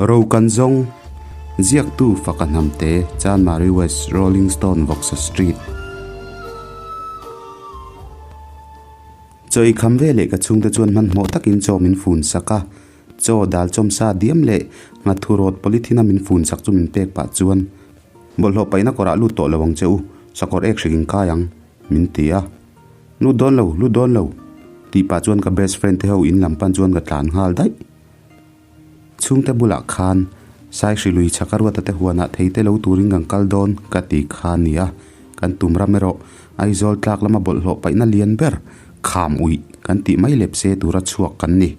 Ro kan zawng, Ziaktu Faka Hnamte, Chanmari West, Rolling Stone, Vawksa Street. Chaw ei kham veleh ka chhungte chuan hmanhmawh takin chaw min fun sak a, chaw dal chawmsa diam leh nghathu rawt polythene a min fun sak chu min pek pah chuan bawlhhlawh paihna kawrah lut tawh lo ang che u, sakawr ek hrik in kai ang, min ti a. Lut dawn lo, lut dawn lo, tih pah chuan ka best friend te ho in lam pan chuan ka tlan nghal daih. Chhungte bulah khan Saihri lui chhaka ruata te huanah thei te lo turin kan kal dawn ka ti kha a ni a, kan tum ram erawh Aizawl tlak lama bawlhhlawh paihna lian ber kham uih kan tih mai lep se tura chhuak kan ni.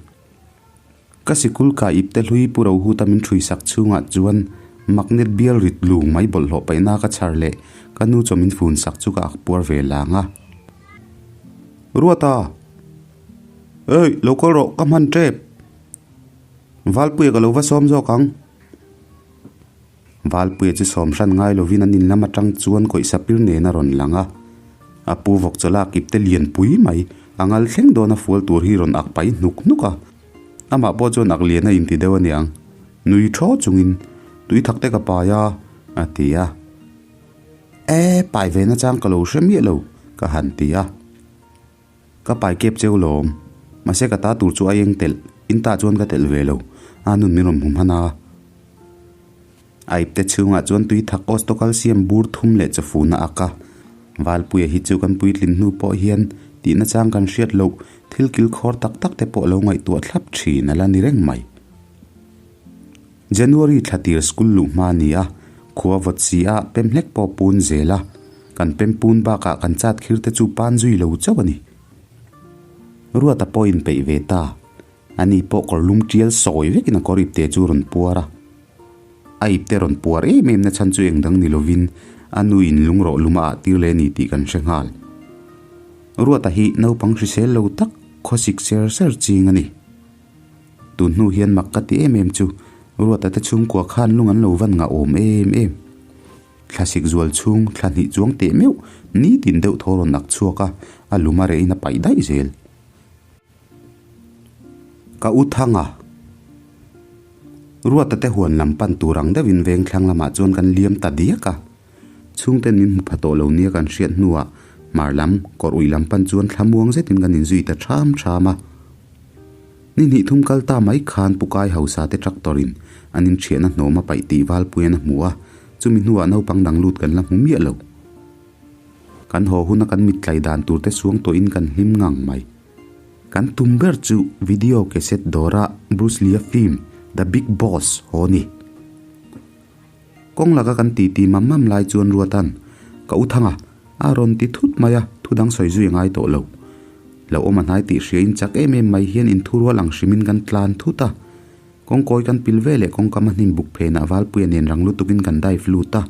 Ka sikul ka ip te hlui pu Rohuta min ṭhui sak chhungah chuan magnet bial rit lung mai bawlhhlawh paihna ka chhar leh ka nu chaw min fun sak chu ka ak puar ve lang a. Ruata! Ei, lo kal rawh, ka hman ṭep! Valpuia ka lo va sawm zawk ang. Valpuia chu sawm hran ngai lovin an in lam atang chuan kawihsa pir nen a rawn lang a. A pu vawk chaw lak ip te lian pui mai, a ngal thleng dawn a fual tur hi rawn ak pai hnuk hnuk a. Amah pawh chuan ak lian a inti deuh aniang. Nui thaw chungin, Tui thak te ka pai a, a ti a. E, pai ve nachang ka lo hre miah lo, ka han ti a. Ka pai kep cheu lawm. Mahse ka ta tur chu a eng telh, in tah chuan ka telh ve lo. A nun min rawn hmu hman a. A ipte chhungah chuan tui thak Osteocalcium bur thum leh chawfun a ak a. Valpuia hi chu kan puitlin hnu pawh hian tihna chang kan hriat loh thil kilkhawr tak tak te pawh lo ngaihtuah thlap thin a la ni reng mai. January thla tir school luh hma a ni a, khua vawt si a pem hlek pawh pun zel a, kan pem pun bakah kan chat khir te chu pan zui lo chauh a ni. Ruata pawh inpeih ve ta, ani pawh kawr lum tial sawi vekin a kawr ipte chu rawn puar a. A ipte rawn puar em em na chhan chu eng dang ni lovin a nu in lung rawh lum a ah tir leh a ni tih kan hre nghal. Ruata hi naupang hrisel lo tak khawsik ser ser ching a ni. Tun hnu hian mak ka ti em em chu Ruata te chhungkua khan lung an lo van ngah awm em em. Thlasik zual chhung thla hnih chuang teh meuh nitin deuh thaw rawn ak chhuak a, a lum a reh in a paih daih zel. Ka u thang a. Ruata te huan lam pan tur ang deuhin veng thlang lamah chuan kan liam ta diak a. Chhungten min hmu pha tawh lo nia kan hriat hnuah hmar lam, kawr uih lam pan chuan thlamuang zetin kan inzui ta ṭham ṭham a. Ni hnih thum kal ta mai khan Pu Kai hausa te tractor in an inthiahna hnawm a paih tih Valpuian a hmu a, chumi hnuah naupang dang lut kan la hmu miah lo. Kan haw huna kan mittlai dan tur te suang tawhin kan hlim ngang mai. Kan tum ber chu video cassette dawra Bruce Lee-a film The Big Boss haw ni. Kawng laka kan titi mam mam lai chuan Ruatan, Ka u Thanga, a rawn ti thut mai a, thu dang sawi zui a ngai tawh lo. Lo awm a hnai tih hria in chak em em mai hian inthurual ang hrimin kan tlan thut a. Kawngkawi kan pil ve leh kawngkam a hnim buk phenah Valpuia nen rang lutukin kan dive lut a.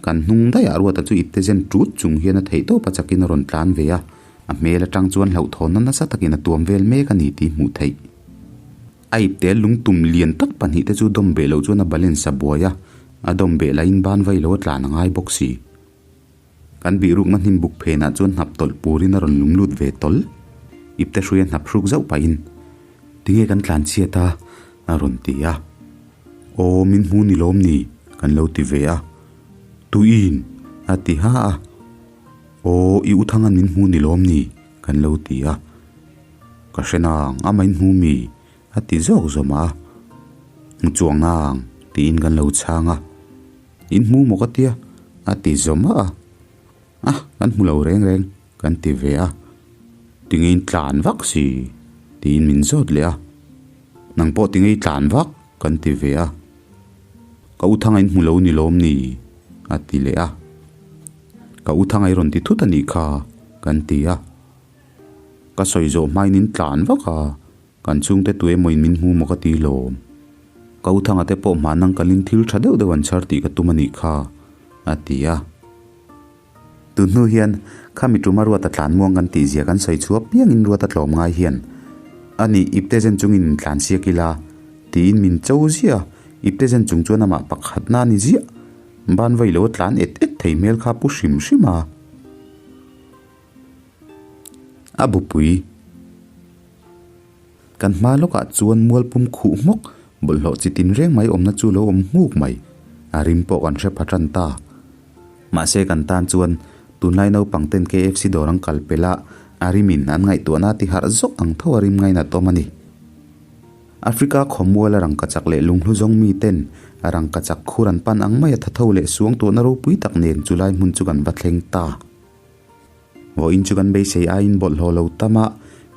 Kan hnung daihah Ruata chu ipte zen tut chung hian a theih tawp a chakin a rawn tlan ve a, a hmel atang chuan hlauhthawnna nasa takin a tuam vel mek a ni tih hmuh theih. A ipte lungtum lian tak pahnihte chu dawm beh loh chuan a balance a buai a, a dawm beh lahin ban vai lo a tlan a ngai bawk si. Kan bihrukna hnim buk phenah chuan hnap tawlh purin a rawn lum lut ve tawl. Ipte hruia hnap hruk zauh pahin, Tinge kan tlan chhiat a? a rawn ti a. Aw, min hmu ni lawm ni? kan lo ti ve a. Tuiin? a ti ha a. Aw, i u Thanga'n min hmu ni lawm ni? kan lo ti a. Ka hre nang, a main hmu mi? a ti zawk zawm a. Hmu chuang nang, tiin kan lo chhang a. In hmu maw ka tia? a ti zawm a. A, kan hmu lo reng reng, kan ti ve a. Tinge in tlan vak si? tiin min zawt leh a. Nang pawh tinge i tlan vak? kan ti ve a. Ka u Thanga in hmu lo ni lawm ni? a ti leh a. Ka u Thanga i rawn ti thut a nih kha, kan ti a. Ka sawi zawh hmain in tlan vak a, kan chhungte tu emaw in min hmu maw ka ti lawm. Ka u Thanga te pawh hmanang kalin thil tha deuh deuh an chhar tih ka tum a nih kha, a ti a. Tun hnu hian khami tuma ruata tlan muang kan tih zia kan sawi chhuah piangin ruata tlawm ngai hian a nih ipte zen chungin in tlan siak ila tiin min cho ziah a, ipte zen chung chuan amah pakhatna a ni ziah. Ban vai lo a tlan et et thei hmel kha pu hrim hrim a. A bupui. Kan hma lawkah chuan mualpum khuh hmawk, Bawlhhlawh chi tin reng mai awmna chu lo awm nghuk mai. A rim pawh kan hre pha tan ta. Mahse kan tan chuan tunlai naupang ten KFC dawr an kal pel a, a rimin an ngaihtuahna ti harh zawk ang tho a rim ngainat awm a ni. Africa khawmual a rangkachak leh lunghlu zawng mi ten a rangkachak khur an pan ang mai a tha tho leh suangtuahna ropui tak nen chulai hmun chu kan va thleng ta. Vawiin chu kan beisei aiin bawlhhlawh lo tam a,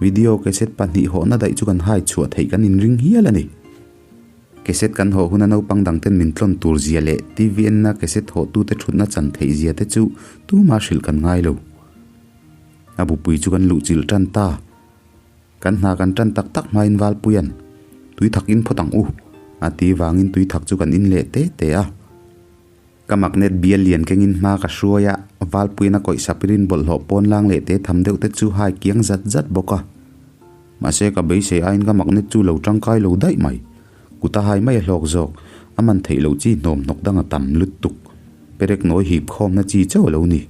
video cassette pahnih hawhna daih chu kan hai chhuah theih kan inring hial a ni. Cassette kan hawh huna naupang dangten min tlawn tur zia leh TV enna cassette hawhtute thutna chan theih zia te chu tumah hrilh kan ngai lo. A bupui chu kan luhchilh tan ta. Kan hna kan tan tak tak hmain Valpuia'n, Tui thak in phawt ang u, a ti vangin tui thak chu kan in leh te te a. Ka magnet bial lian kengin hma ka hruai a, Valpuia'n a kawih sapirin bawlhhlawh pawn lang leh te tham deuh te chu hai kiang zat zat bawk a. Mahse ka beisei aiin ka magnet chu lo tangkai lo daih mai. Kut a hai mai a hlawk zawk, a man theih loh chi hnawm hnawk dang a tam lutuk. Perek nawi hip khawmna chi chauh a lo ni.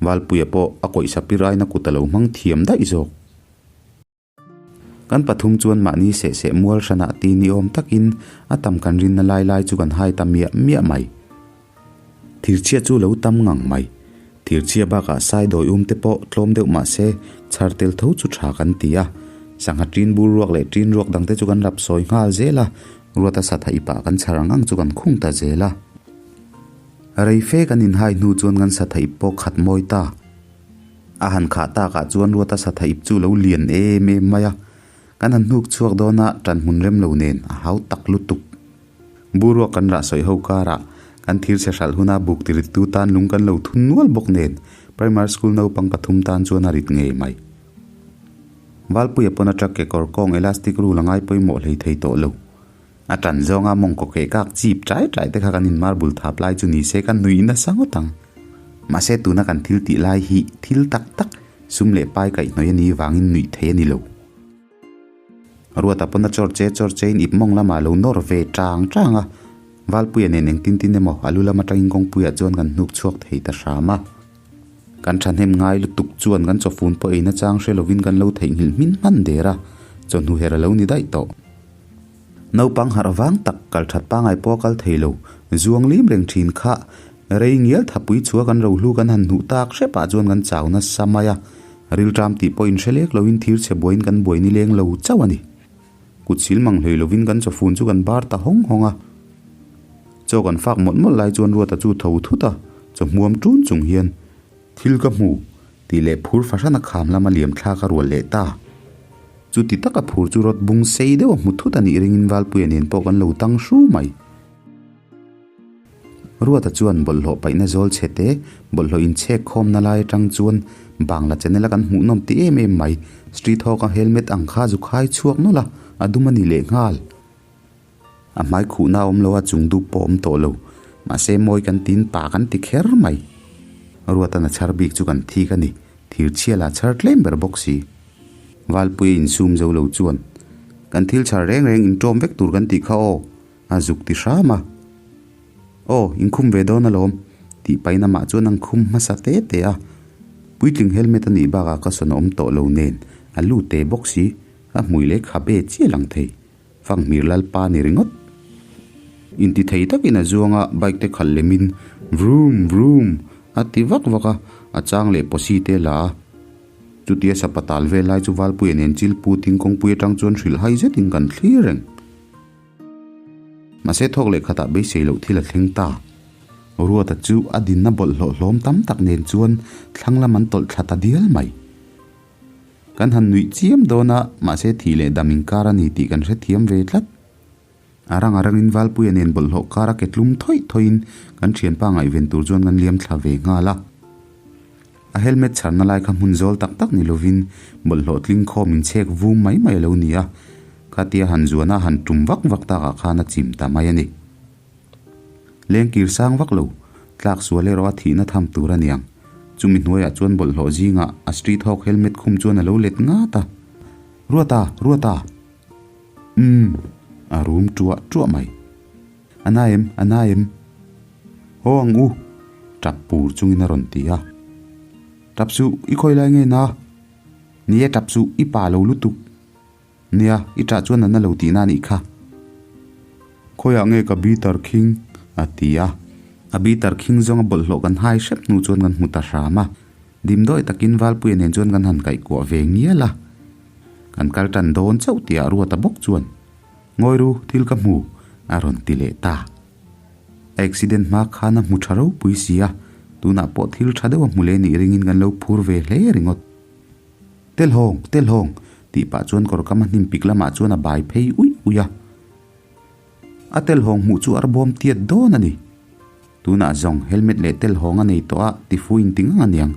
Valpuia pawh a kawih sapir aiin a kut a lo hmang thiam daih zawk. Kan pathum chuan mahni seh seh mual hranah ti ni awm takin a tam kan rinna lai lai chu kan hai ta miah miah mai. Thirchhia chu lo tam ngang mai. Thirchhia bakah saidawi um te pawh tlawm deuh mah se chhar tel tho chu tha kan ti a. Sangha ṭin bur ruak leh ṭin ruak dangte chu kan rap sawi nghal zel a, ruata satha ipah kan chhar ang ang chu kan khung ta zel a. Rei fe kan inhai hnu chuan kan satha ip pawh khat mawi ta. A han khah takah chuan Ruata satha ip chu lo lian em em mai a, kan han hnuk chhuak dawn a, ṭan hmun rem lo nen a hau tak lutuk. Buruak kan rah sawi ho karah kan thir chhe hralh huna buk tirittu tan lung kan lo thun nual bawk nen Primary School naupang pathum tan chuan a rit ngei mai. Valpuia pawn a truck kekawr kawng elastic rul a ngai pawimawh hlei thei tawh lo. A ṭan zawnga mawngkaw keh kak chip ṭai ṭai te kha kan in marble thap lai chu ni se ka nui nasa ngawt ang. Mahse tuna kan thil tih lai hi thil tak tak sum leh pai kaihhnawih a nih vangin nuih thei a ni lo. Ruata pawn a chawr che chawr che in ip mawng lamah lo nawr ve ṭang ṭang a, Valpuia nen engtin tin emaw a lu lam aṭangin kawngpuiah chuan kan hnuk chhuak thei ta hram a. Kan thahnem ngai lutuk chuan kan chawfun pawh ei nachang hre lovin kan lo theihnghilh hmin hman der a, chawhnu her a lo ni daih tawh. Naupang harh vang tak kal that pangai pawh a kal thei lo, zuang lim reng thin kha rei ngial thapui chhuah kan rohlu kan han hnuh tak hrep ah chuan kan chau nasa mai a, rilṭam tih pawh inhre lek loin thir chhe buaiin kan buai ni leng lo chauh a ni. Kut sil mang hlei lovin kan chawfun chu kan bar ta hawng hawng a, chaw kan fak mawlh mawlh lai chuan Ruata chu tho thut a, chaw hmuam ṭun chung hian thil ka hmu tih leh phur fahran a kham lama liam thlak a rual leh ta. Chuti taka phur chu rawt bung sei deuh a hmu thut a nih ringin Valpuia nen pawh kan lo tang hru mai. Ruata chuan bawlhhlawh paihna zawl chhe te, bawlhhlawh inchhek khawmna lai atang chuan Bangla channel a kan hmuhnawm ti em em mai. Street Hawk a helmet ang kha zu khai chhuak nawlh a, a dum a ni leh nghal. A hmai khuhna a awm lo a, chung dup pawh a awm tawh lo. Mahse mawi kan tin pa kan ti kher mai. Ruatan a chhar bik chu kan thik a ni. Thir chhia lah chhar tlem ber bawk si. Valpuia insum zo lo chuan, Kan thil chhar reng reng inṭawm vek tur kan tih kha aw, a zuk ti hram a. Aw, inkhum ve dawn alawm, tih pahin amah chuan an khum hmasa te te a. Puitling helmet a nih bakah ka sawn a awm tawh lo nen, a lu te bawk si, a hmui leh khabe chiah lang thei. Fanghmir Lalpa ni ringawt. Inti thei takin a zuang a, bike te khalh lemin vroom vroom a ti vak vak a, a chang leh pawsi te la a. Chutia sapa tal vel lai chu Valpuia nen chil putin kawngpui atang chuan hrilh hai zetin kan thlir reng. Mahse thawk leh khatah beisei loh thil a thleng ta. Ruata chu a dinna bawlhhlawh hlawm tam tak nen chuan thlang lam an tawlh thla ta dial mai. Kan han nuih chiam dawn a, mahse thih leh dam inkar a ni tih kan hrethiam ve tlat. A rang a rangin Valpuia nen bawlhhlawh kar a ke tlum thawih thawhin kan thianpa ngaihven tur chuan kan liam thla ve nghal a. A helmet chharna lai kha hmun zawl tak tak ni lovin bawlhhlawh tling khawm inchhek vum mai mai a lo ni a, khatia han zuana han tum vak vak takah khan a chim ta mai a ni. Lengkir sang vak lo, tlak sual erawh a thihna tham tur a niang. Chumi hnuaiah chuan bawlhhlawh zingah a street hawk helmet khum chuan a lo let ngat a. Ruata! Ruata! Umm! A rum tuah tuah mai. A na em? A na em? Haw ang u! Tap pur chungin a rawn ti a. Tap suh, i khawi lai nge na? Ni e tap suh, i pa lo lutuk. Nia, i ṭah chuan a na lo tihna a nih kha. Khawiah nge ka bitter khing? a ti a. A bitter khing zawnga bawlhhlawh kan hai hrep hnu chuan kan hmu ta hram a. Dimdawi takin Valpuia nen chuan kan han kaihkuah ve ngial a. Kan kal tan dawn chauh tih ah Ruata bawk chuan, Ngawi ru, thil ka hmu, a rawn ti leh ta. A accident hma khan a hmu tha ropui si a, tunah pawh thil tha deuh a hmu leh nih ringin kan lo phur ve hle ringawt. Telhawng! Telhawng! tih pah chuan kawr kam a hnim pik lamah chuan a bai phei uih uih a. A telhawng hmuh chu a rbawm tiat dawn a ni. Tunah zawng helmet leh telhawng a nei tawh a tifu in ti ngang aniang.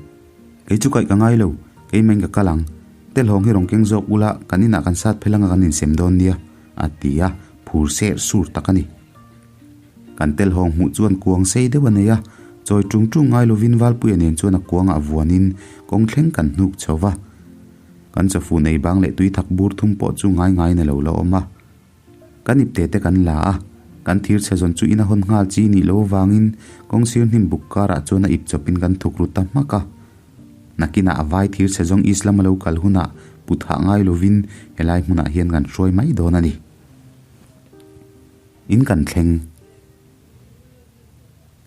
Kei chu kaih ka ngai lo, keimahin ka kal ang. Telhawng hi rawn keng zawk ula kan inah kan sat phel anga kan insem dawn nia, a ti a, phur ser sur tak a ni. Kan telhawng hmuh chuan kuang sei deuh a nei a, chawi tung tung ngai lovin Valpuia nen chuan a kuangah vuanin kawng thleng kan hnuk chho va. Kan chafu nei bang leh tui thak bur thum pawh chu ngai ngaiin a lo la awm a. Kan ipte te kan la a, kan thir chhe zawn chu in a hawn nghal chi nih lo vangin kawng sir hnim buk karah chuan a ip chawpin kan thuk ru ta hmak a. Nakinah a vai thir chhe zawng Islam a lo kal hunah put hah ngai lovin helai hmunah hian kan hruai mai dawn a ni. In kan thleng.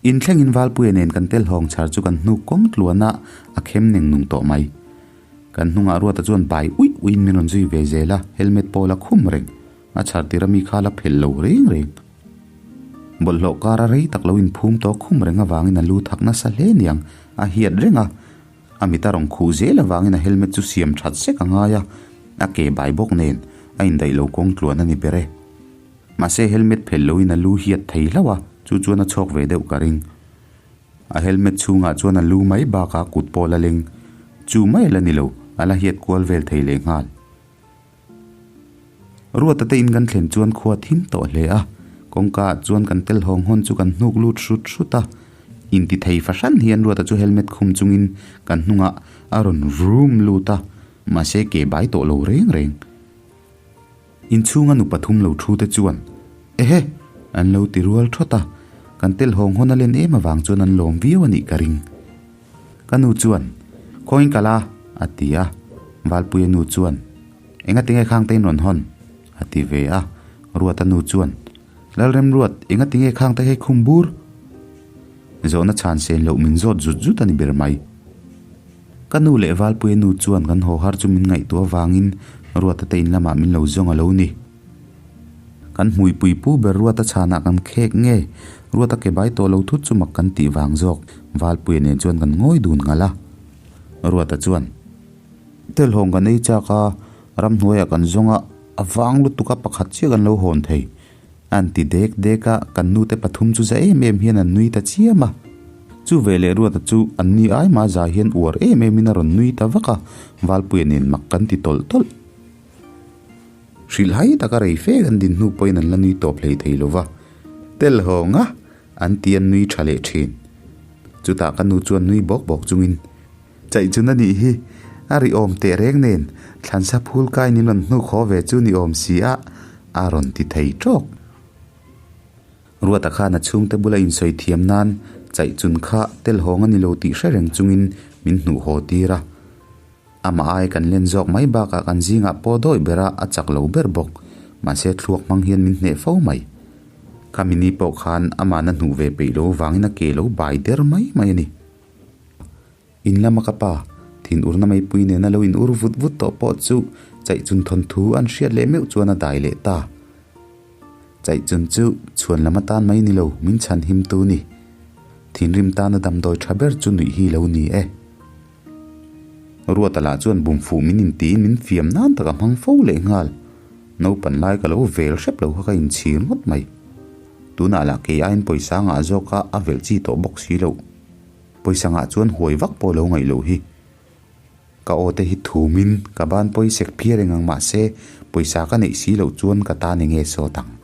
In thlengin Valpuia nen kan tel hawng chhar chu kan hnuk kawng tluan a, a khem neng nung tawh mai. Kan hnungah Ruata chuan bai uih uihin min rawn zui ve zel a, helmet pawh la khum reng. A chhar tir a mi kha la phel lo reng reng. Bawlhhlawh kar a rei tak lo inphum tawh khum reng avangin a lu thak nasa hle niang, a hiat reng a. A mit a rawn khuh zel avangin a helmet chu siam that sek a ngai a, a ke bai bawk nen a indaih lo kawng tluan a ni ber e. Mahse helmet phelh loin a lu hiat thei hlauh a, chu chuan a chhawk ve deuh ka ring. A helmet chhungah chuan a lu mai bakah kut pawh la leng. Chu mai a la ni lo, a la hiat kual vel thei leh nghal. Ruata te in kan thlen chuan khua thim tawh hle a, kawngka ah chuan kan tel hawng hawn chu kan hnuk lut hrut hrut a. Inti thei fahran hian Ruata chu helmet khum chungin kan hnungah a rawn vroom lut a, mahse ke bai tawh lo reng reng. Inchhunga nu pathum lo thu te chuan, Ehe! an lo ti rual thawt a, kan tel hawng hawn a len em avang chuan an lawm viau a nih ka ring. Ka nu chuan, Khawiin kal a? a ti a, Valpuia nu chuan, Enga tinge khang te in rawn hawn? a ti ve a, Ruata nu chuan, Lalremruat, enga tinge khang te hei khum bur? Zawhna chhan sen loh min zawt zut zut a ni ber mai. Ka nu leh Valpuia nu chuan kan haw har chu min ngaihtuah avangin Ruata te in lamah min lo zawng a lo ni. Kan hmuipui pu ber Ruata chhanah kan khek nge? Ruata ke bai tawh lo thut chu mak kan tih vang zawk Valpuia nen chuan kan ngawi dun ngalh a. Ruata chuan, Telhawng kan ei chak a, ramhnuaiah kan zawng a, a vang lutuk a pakhat chiah kan lo hawn thei. An ti dek dek a, kan nute pathum chu za em em hian an nui ta chiam a. Chu ve leh Ruata chu an ni ai mah za hian uar em em in a rawn nui ta vak a, Valpuia nen mak kan ti tawlh tawlh. Hrilhhai taka rei fe kan din hnu pawhin an la nui tawp hlei thei lo va, Tel hawng a! an ti an nui tha leh thin. Chutah ka nu chuan nui bawk bawk chungin, Chaih chun a nih hi, a ri awm teh reng nen, thlansa phul kain in rawn hnuk haw ve chu ni awm si a, a rawn ti thei tawk. Ruata khan a chhungte bula insawi thiam nan chaih chun kha tel hawng a ni lo tih hre reng chungin min hnuh haw tir a. Amah ai kan len zawk mai bakah kan zingah pawh dawi bera a chak lo ber bawk, mahse thluak hmang hian min hneh fo mai. Khami ni pawh khan amahna hnuh ve peih lo vangin a ke lo bai der mai mai a ni. In lama ka pa, thin urna meipui nena lo in ur vut vut tawh pawh chu Chaihchun thawnthu an hriat leh meuh chuan a dai leh ta. Chaihchun chu chhuan lam atan mai ni lo, min chhan him tu ni. Thinrim tana damdawi tha ber chu nuih hi lo ni e. Ruata lah chuan bumfuh min intiin min fiam nan tak a hmang fo leh nghal. Naupan lai ka lo vel hrep lo kha ka inchhir ngawt mai. Tunah lah kei aiin pawisa ngah zawka a velh chi tawh bawk si loh. Pawisa ngah chuan huai vak pawh lo ngaih loh hi. Ka aw te hi thumin ka ban pawi sek phiar eng ang mahse pawisa ka neih si loh chuan ka tan enge sawt ang.